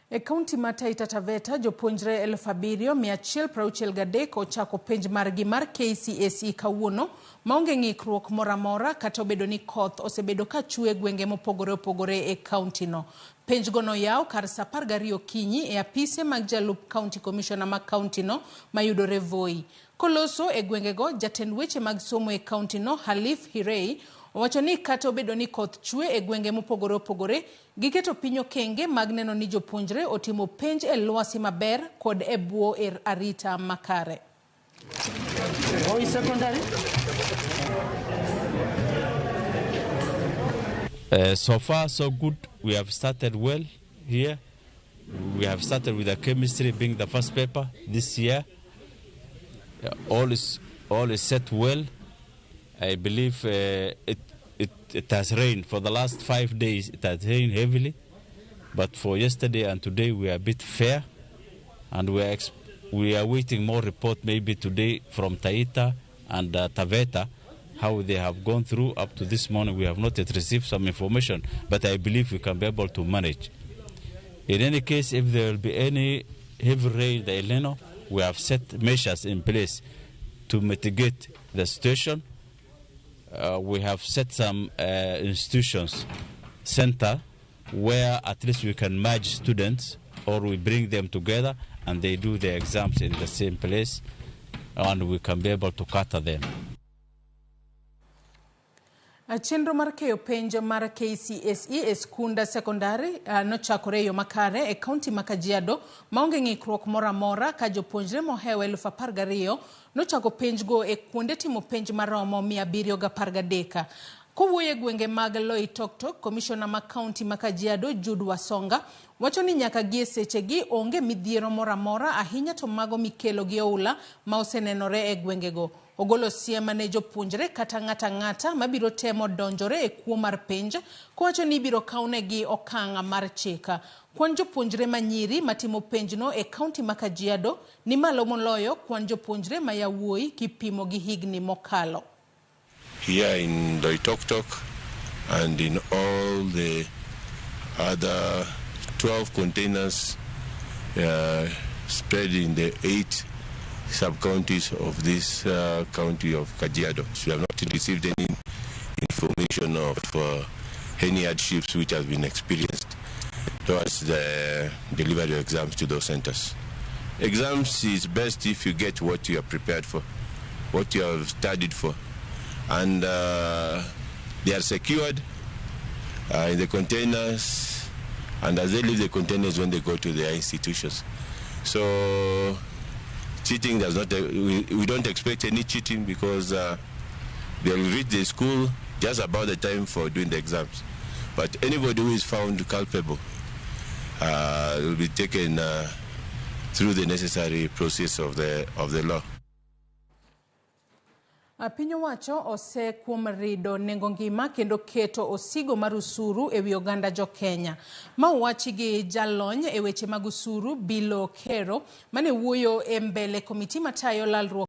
E kaunti ma Taita Taveta, jopuonjre 7163 ochako penj margi mar KCSE kawuono maonge ng'ikruok moro amora kata obedo ni koth osebedo ka chwe e gwenge mopogore opogore e kauntino. Penjgo noyaw kar saa 12 okinyi e apise mag jalup county commissioner ma kauntino mayudore Voi. Koloso e gwengego, jatend weche mag somo e kauntino Halif Hirei owacho ni kata obedo ni koth chwe e gwenge mopogore opogore, Giketo piny okenge mag neno ni jopuonjre otimo penj e lwasi maber kod e bwo arita makare. Voi Secondary. So far, so good. We have started well here. We have started with the chemistry being the first paper this year. All is set well. I believe it has rained for the last 5 days. It has rained heavily, but for yesterday and today we are a bit fair, and we are waiting more report maybe today from Taita and Taveta how they have gone through up to this morning. We have not yet received some information, but I believe we can be able to manage. In any case, if there will be any heavy rain, the El Nino, we have set measures in place to mitigate the situation. We have set some institutions, center, where at least we can merge students or we bring them together and they do their exams in the same place and we can be able to cater them. Chenro mar keyo penj mar KCSE e skund sekondari nochakore e yo makare e kaunti ma Kajiado maonge ng'ikruok moro amora ka jopuonjre mohewo 12,000 nochako penjgo e kuonde timo penj maromo 713. Kowuoyo e gwenge mag Loitoktok, komishona ma kaunti ma Kajiado Jude Wasonga wacho ni nyaka gie sechegi onge midhiero moro amora ahinya to mago mikelo gi oula ma osenenore e gwengego. Ogolo siem ne jopuonjre kata ng'ato ang'ata mabiro temo donjore e kuo mar penj kowacho ni ibiro kawnegi okang' mar chik. Kwan jopuonjre manyiri matimo penjno e kaunti ma Kajiado ni malo moloyo kwan jopuonjre ma yawuoyi kipimo gi higni mokalo. Here in Loitoktok and in all the other 12 containers spread in the eight sub-counties of this county of Kajiado. We have not received any information of any hardships which have been experienced towards the delivery of exams to those centers. Exams is best if you get what you are prepared for, what you have studied for, and they are secured in the containers, and as they leave the containers when they go to their institutions. So cheating does not, we don't expect any cheating because they'll reach the school just about the time for doing the exams. But anybody who is found culpable will be taken through the necessary process of the law. Piny owacho ose kuom rido nengo ngima kendo keto osigo mar osuru e wi oganda jo Kenya. Ma owachi gi jalony e weche mag osuru Billow Kerrow mane wuoyo e mbele komiti matayo lalruok.